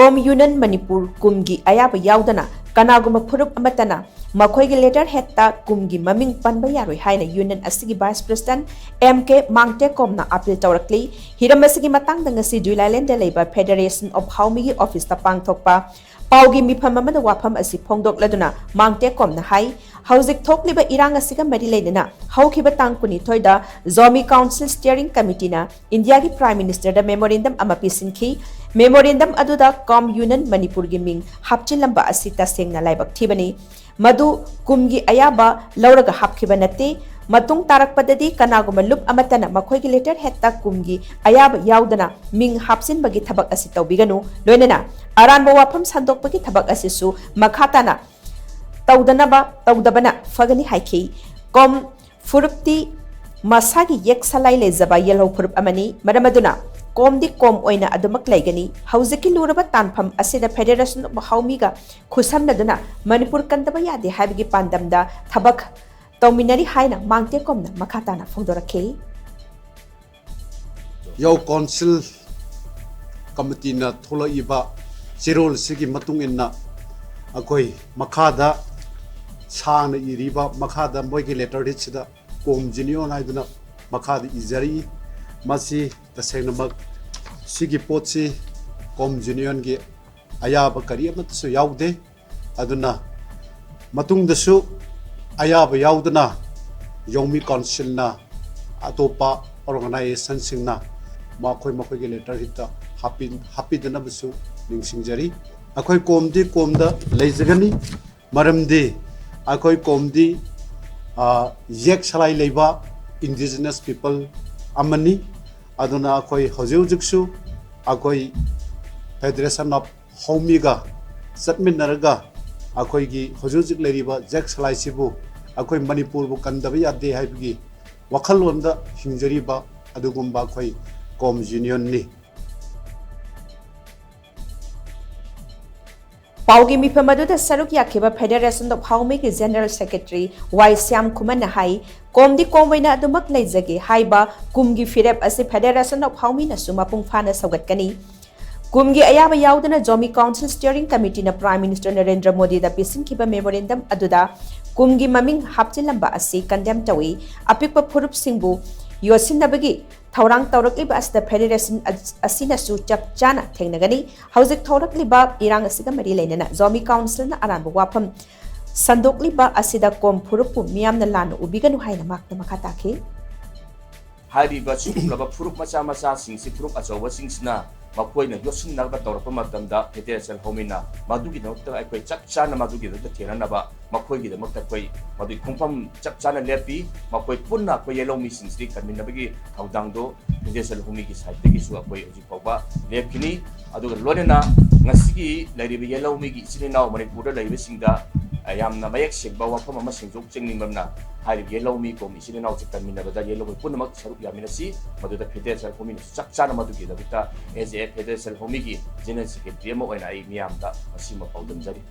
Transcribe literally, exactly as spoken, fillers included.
ꯀꯣꯝ union Manipur ꯀꯨꯝꯒꯤ ꯑꯌꯥꯕ ꯌꯥꯎꯗꯅ ꯀꯅꯥꯒꯨꯝꯕ ꯐꯨꯔꯨꯞ ꯑꯃꯠꯇꯅ ꯃꯈꯣꯏꯒꯤ ꯂꯦꯇꯔ ꯍꯦꯗꯇ ꯀꯨꯝꯒꯤ ꯃꯃꯤꯡ ꯄꯟꯕ ꯌꯥꯔꯣꯏ ꯍꯥꯏꯅ ꯌꯨꯅꯤꯌꯟ ꯑꯁꯤꯒꯤ ꯚꯥꯏꯁ ꯄ꯭ꯔꯦꯁꯤꯗꯦꯟꯠ ꯑꯦꯝ ꯀꯦ ꯃꯥꯡꯇꯦꯀꯣꯝꯅ ꯑꯥꯄꯤꯜ ꯇꯧꯔꯛꯂꯤ꯫ ꯍꯤꯔꯝ ꯑꯁꯤꯒꯤ ꯃꯇꯥꯡꯗ ꯉꯁꯤ ꯖꯨꯏꯂꯥꯏꯂꯦꯟꯗ ꯂꯩꯕ ꯐꯦꯗꯔꯦꯁꯟ ꯑꯣꯐ ꯍꯥꯎꯃꯤꯒꯤ ꯑꯣꯐꯤꯁꯇ ꯄꯥꯡꯊꯣꯛꯄ ꯄꯥꯎꯒꯤ ꯃꯤꯐꯝ ꯑꯃꯗ ꯋꯥꯐꯝ ꯑꯁꯤ ꯐꯣꯡꯗꯣꯛꯂꯗꯨꯅ ꯃꯥꯡꯇꯦꯀꯣꯝꯅ ꯍꯥꯏ, ꯍꯧꯖꯤꯛ ꯊꯣꯛꯂꯤꯕ ꯏꯔꯥꯡ ꯑꯁꯤꯒ ꯃꯔꯤ ꯂꯩꯅꯅ ꯍꯧꯈꯤꯕ ꯇꯥꯡ ꯀꯨꯟꯅꯤꯊꯣꯏꯗ ꯖꯣꯃꯤ ꯀꯥꯎꯟꯁꯤꯜ ꯁ꯭ꯇꯤꯌꯔꯤꯡ ꯀꯃꯤꯇꯤꯅ ꯏꯟꯗꯤꯌꯥꯒꯤ ꯄ꯭ꯔꯥꯏꯝ ꯃꯤꯅꯤꯁꯇꯔꯗ ꯃꯦꯃꯣꯔꯦꯟꯗꯝ ꯑꯃ ꯄꯤꯁꯤꯟꯈꯤ꯫ ꯃꯦꯃꯣꯔꯦꯟꯗꯝ ꯑꯗꯨꯗ ꯀꯣꯝ ꯌꯨꯅꯤꯌꯟ ꯃꯅꯤꯄꯨꯔꯒꯤ ꯃꯤꯡ ꯍꯥꯞꯆꯤꯜꯂꯝꯕ ꯑꯁꯤ ꯇꯁꯦꯡꯅ ꯂꯥꯏꯕꯛ ꯊꯤꯕꯅꯤ꯫ ꯃꯗꯨ ꯀꯨꯝꯒꯤ ꯑꯌꯥꯕ ꯂꯧꯔꯒ ꯍꯥꯞꯈꯤꯕ ꯅꯠꯇꯦ꯫ ꯃꯇꯨꯡ ꯇꯥꯔꯛꯄꯗꯗꯤ ꯀꯅꯥꯒꯨꯝꯕ ꯂꯨꯞ ꯑꯃꯠꯇꯅ ꯃꯈꯣꯏꯒꯤ ꯂꯦꯇꯔ ꯍꯦꯗꯇ ꯀꯨꯝꯒꯤ ꯑꯌꯥꯕ ꯌꯥꯎꯗꯅ ꯃꯤꯡ ꯍꯥꯞꯆꯤꯟꯕꯒꯤ ꯊꯕꯛ ꯑꯁꯤ ꯇꯧꯕꯤꯒꯅꯨ꯫ ꯂꯣꯏꯅꯅ ꯑꯔꯥꯟꯕ ꯋꯥꯐꯝ ꯁꯟꯗꯣꯛꯄꯒꯤ ꯊꯕꯛ ꯑꯁꯤꯁꯨ ꯃꯈꯥ ꯇꯥꯅ ꯇꯧꯗꯅꯕ, ꯇꯧꯗꯕꯅ ꯐꯒꯅꯤ ꯍꯥꯏꯈꯤ꯫ ꯀꯣꯝ ꯐꯨꯔꯨꯞꯇꯤ ꯃꯁꯥꯒꯤ ꯌꯦꯛ ꯁꯂꯥꯏ ꯂꯩꯖꯕ ꯌꯦꯜꯍꯧ ꯐꯨꯔꯨꯞ ꯑꯃꯅꯤ꯫ ꯃꯔꯝ ꯑꯗꯨꯅ ꯀꯣꯝꯗꯤ ꯀꯣꯝ ꯑꯣꯏꯅ ꯑꯗꯨꯃꯛ ꯂꯩꯒꯅꯤ꯫ ꯍꯧꯖꯤꯛꯀꯤ ꯂꯨꯔꯕ ꯇꯥꯟꯐꯝ ꯑꯁꯤꯗ ꯐꯦꯗꯔꯦꯁꯟ ꯑꯣꯐ ꯍꯥꯎꯃꯤꯒ ꯈꯨꯠꯁꯝꯅꯗꯨꯅ ꯃꯅꯤꯄꯨꯔ ꯀꯟꯗꯕ ꯌꯥꯗꯦ ꯍꯥꯏꯕꯒꯤ ꯄꯥꯟꯗꯝꯗ ꯊꯕꯛ ꯇꯧꯃꯤꯟꯅꯔꯤ ꯍꯥꯏꯅ ꯃꯥꯡꯇꯦꯀꯣꯝꯅ ꯃꯈꯥ ꯇꯥꯅ ꯐꯣꯡꯗꯣꯔꯛꯈꯤ꯫ ꯌꯥꯎ ꯀꯥꯎꯟꯁꯤꯜ ꯀꯃꯤꯇꯤꯅ ꯊꯣꯛꯂꯛꯏꯕ ꯆꯦꯔꯣꯜ ꯑꯁꯤꯒꯤ ꯃꯇꯨꯡ ꯏꯟꯅ ꯑꯩꯈꯣꯏ ꯃꯈꯥꯗ ꯁꯥꯡꯅ ꯏꯔꯤꯕ, ꯃꯈꯥꯗ ꯃꯣꯏꯒꯤ ꯂꯦꯇꯔ ꯍꯦꯗꯁꯤꯗ ꯀꯣꯝ ꯌꯨꯅꯤꯌꯟ ꯍꯥꯏꯗꯨꯅ ꯃꯈꯥꯗ ꯏꯖꯔꯤ꯫ ꯃꯁꯤ ꯇꯁꯦꯡꯅꯃꯛ ꯁꯤꯒꯤ ꯄꯣꯠꯁꯤ ꯀꯣꯝ ꯌꯨꯅꯤꯌꯟꯒꯤ ꯑꯌꯥꯕ ꯀꯔꯤ ꯑꯃꯠꯇꯁꯨ ꯌꯥꯎꯗꯦ꯫ ꯑꯗꯨꯅ ꯃꯇꯨꯡꯗꯁꯨ ꯑꯌꯥꯕ ꯌꯥꯎꯗꯅ ꯌꯣꯡꯃꯤ ꯀꯥꯎꯟꯁꯤꯜꯅ ꯑꯇꯣꯞꯄ ꯑꯣꯔꯒꯅꯥꯏꯖꯦꯁꯟꯁꯤꯡꯅ ꯃꯈꯣꯏ ꯃꯈꯣꯏꯒꯤ ꯂꯦꯇꯔ ꯍꯦꯗꯇ ꯍꯥꯞꯄꯤ-, ꯍꯥꯞꯄꯤꯗꯅꯕꯁꯨ ꯅꯤꯡꯁꯤꯡꯖꯔꯤ꯫ ꯑꯩꯈꯣꯏ ꯀꯣꯝꯗꯤ ꯀꯣꯝꯗ ꯂꯩꯖꯒꯅꯤ, ꯃꯔꯝꯗꯤ ꯑꯩꯈꯣꯏ ꯀꯣꯝꯗꯤ, ꯑ, ꯌꯦꯛ ꯁꯂꯥꯏ ꯂꯩꯕ indigenous people ꯑꯃꯅꯤ꯫ ꯑꯗꯨꯅ ꯑꯩꯈꯣꯏ ꯍꯧꯖꯤꯛ ꯍꯧꯖꯤꯛꯁꯨ ꯑꯩꯈꯣꯏ Federation of ꯍꯥꯎꯃꯤꯒ ꯆꯠꯃꯤꯟꯅꯔꯒ ꯑꯩꯈꯣꯏꯒꯤ ꯍꯧꯖꯤꯛ ꯍꯧꯖꯤꯛ ꯂꯩꯔꯤꯕ ꯌꯦꯛ ꯁꯂꯥꯏꯁꯤꯕꯨ ꯑꯩꯈꯣꯏ ꯃꯅꯤꯄꯨꯔꯕꯨ ꯀꯟꯗꯕ ꯌꯥꯗꯦ ꯍꯥꯏꯕꯒꯤ ꯋꯥꯈꯜꯂꯣꯟꯗ ꯍꯤꯡꯖꯔꯤꯕ ꯑꯗꯨꯒꯨꯝꯕ ꯑꯩꯈꯣꯏ ꯀꯣꯝ ꯌꯨꯅꯤꯌꯟꯅꯤ꯫ ꯄꯥꯎꯒꯤ ꯃꯤꯐꯝ ꯑꯗꯨꯗ ꯁꯔꯨꯛ ꯌꯥꯈꯤꯕ ꯐꯦꯗꯔꯦꯁꯟ ꯑꯣꯐ ꯍꯥꯎꯃꯤꯒꯤ ꯖꯦꯅꯔꯦꯜ ꯁꯦꯀ꯭ꯔꯦꯇꯔꯤ ꯋꯥꯏ ꯁ꯭ꯌꯥꯝ ꯈꯨꯃꯟꯅ ꯍꯥꯏ, ꯀꯣꯝꯗꯤ ꯀꯣꯝ ꯑꯣꯏꯅ ꯑꯗꯨꯃꯛ ꯂꯩꯖꯒꯦ ꯍꯥꯏꯕ ꯀꯨꯝꯒꯤ ꯐꯤꯔꯦꯞ ꯑꯁꯤ ꯐꯦꯗꯔꯦꯁꯟ ꯑꯣꯐ ꯍꯥꯎꯃꯤꯅꯁꯨ ꯃꯄꯨꯡ ꯐꯥꯅ ꯁꯧꯒꯠꯀꯅꯤ꯫ ꯀꯨꯝꯒꯤ ꯑꯌꯥꯕ ꯌꯥꯎꯗꯅ ꯖꯣꯃꯤ ꯀꯥꯎꯟꯁꯤꯜ ꯁ꯭ꯇꯤꯌꯔꯤꯡ ꯀꯃꯤꯇꯤꯅ ꯄ꯭ꯔꯥꯏꯝ ꯃꯤꯅꯤꯁꯇꯔ ꯅꯔꯦꯟꯗ꯭ꯔ ꯃꯣꯗꯤꯗ ꯄꯤꯁꯤꯟꯈꯤꯕ ꯃꯦꯃꯣꯔꯦꯟꯗꯝ ꯑꯗꯨꯗ ꯀꯨꯝꯒꯤ ꯃꯃꯤꯡ ꯍꯥꯞꯆꯤꯜꯂꯝꯕ ꯑꯁꯤ ꯀꯟꯗꯦꯝ ꯇꯧꯏ꯫ ꯑꯄꯤꯛꯄ ꯐꯨꯔꯨꯞꯁꯤꯡꯕꯨ ꯌꯣꯠꯁꯤꯟꯅꯕꯒꯤ ꯊꯧꯔꯥꯡ ꯇꯧꯔꯛꯂꯤꯕ ꯑꯁꯤꯗ ꯐꯦꯗꯦꯔꯦꯁꯟ ꯑꯁꯤꯅꯁꯨ ꯆꯞ ꯆꯥꯅ ꯊꯦꯡꯅꯒꯅꯤ꯫ ꯍꯧꯖꯤꯛ ꯊꯣꯛꯂꯛꯂꯤꯕ ꯏꯔꯥꯡ ꯑꯁꯤꯒ ꯃꯔꯤ ꯂꯩꯅꯅ ꯖꯣꯃꯤ ꯀꯥꯎꯟꯁꯤꯜꯅ ꯑꯔꯥꯟꯕ ꯋꯥꯐꯝ ꯁꯟꯗꯣꯛꯂꯤꯕ ꯑꯁꯤꯗ ꯀꯣꯝ ꯐꯨꯔꯨꯞꯄꯨ ꯃꯤꯌꯥꯝꯅ ꯂꯥꯟꯅ ꯎꯕꯤꯒꯅꯨ ꯍꯥꯏꯅ ꯃꯍꯥꯛꯅ ꯃꯈꯥ ꯇꯥꯈꯤ꯫ ꯍꯥꯏꯔꯤꯕ ꯁꯤꯒꯨꯝꯂꯕ ꯐꯨꯔꯨꯞ ꯃꯆꯥ ꯃꯆꯥꯁꯤꯡꯁꯤ, ꯐꯨꯔꯨꯞ ꯑꯆꯧꯕꯁꯤꯡꯁꯤꯅ ꯃꯈꯣꯏꯅ ꯌꯣꯠꯁꯤꯟꯅꯕ ꯇꯧꯔꯛꯄ ꯃꯇꯝꯗ, ꯐꯦꯗꯦꯔꯦꯁꯟ ꯍꯧꯃꯤꯅ ꯃꯗꯨꯒꯤꯗꯃꯛꯇ ꯑꯩꯈꯣꯏ ꯆꯞ ꯆꯥꯅ ꯃꯗꯨꯒꯤꯗꯃꯛꯇ ꯊꯦꯡꯅꯅꯕ, ꯃꯈꯣꯏꯒꯤꯗꯃꯛꯇ ꯑꯩꯈꯣꯏ ꯃꯗꯨꯒꯤ ꯈꯣꯡꯐꯝ ꯆꯞ ꯆꯥꯅ ꯂꯦꯞꯄꯤ꯫ ꯃꯈꯣꯏ ꯄꯨꯟꯅ ꯑꯩꯈꯣꯏ ꯌꯦꯜꯍꯧꯃꯤꯁꯤꯡꯁꯤꯗꯤ ꯀꯟꯃꯤꯟꯅꯕꯒꯤ ꯊꯧꯗꯥꯡꯗꯣ ꯐꯦꯗꯦꯔꯦꯁꯟ ꯍꯧꯃꯤꯒꯤ ꯁꯥꯏꯠꯇꯒꯤꯁꯨ ꯑꯩꯈꯣꯏ ꯍꯧꯖꯤꯛ ꯐꯥꯎꯕ ꯂꯦꯞꯈꯤꯅꯤ꯫ ꯑꯗꯨꯒ ꯂꯣꯏꯅꯅ ꯉꯁꯤꯒꯤ ꯂꯩꯔꯤꯕ ꯌꯦꯜꯍꯧꯃꯤꯒꯤ ꯏꯆꯤꯜ ꯏꯅꯥꯎ ꯃꯅꯤꯄꯨꯔꯗ ꯂꯩꯔꯤꯕꯁꯤꯡꯗ ꯌꯥꯝꯅ ꯃꯌꯦꯛ ꯁꯦꯡꯕ ꯋꯥꯐꯝ ꯑꯃ ꯁꯦꯡꯗꯣꯛ ꯁꯦꯡꯅꯤꯡꯕ ꯑꯃꯅ, ꯍꯥꯏꯔꯤꯕ ꯌꯦꯜꯍꯧꯃꯤ ꯀꯣꯝ ꯏꯆꯤꯜ ꯏꯅꯥꯎꯁꯦ ꯀꯟꯃꯤꯟꯅꯕꯗ ꯌꯦꯜꯍꯧꯃꯤ ꯄꯨꯝꯅꯃꯛ ꯁꯔꯨꯛ ꯌꯥꯃꯤꯟꯅꯁꯤ꯫ ꯃꯗꯨꯗ ꯐꯦꯗꯦꯔꯦꯁꯟ ꯍꯧꯃꯤꯅꯁꯨ ꯆꯞ ꯆꯥꯅ ꯃꯗꯨꯒꯤꯗꯃꯛꯇ as a ꯐꯦꯗꯦꯔꯦꯁꯟ ꯍꯧꯃꯤꯒꯤ ꯖꯦꯅꯔꯦꯜ ꯁꯦꯀ꯭ꯔꯦꯇꯔꯤ ꯑꯃ ꯑꯣꯏꯅ ꯑꯩ ꯃꯤꯌꯥꯝꯗ ꯃꯁꯤꯃ ꯄꯥꯎꯗꯝꯖꯔꯤ꯫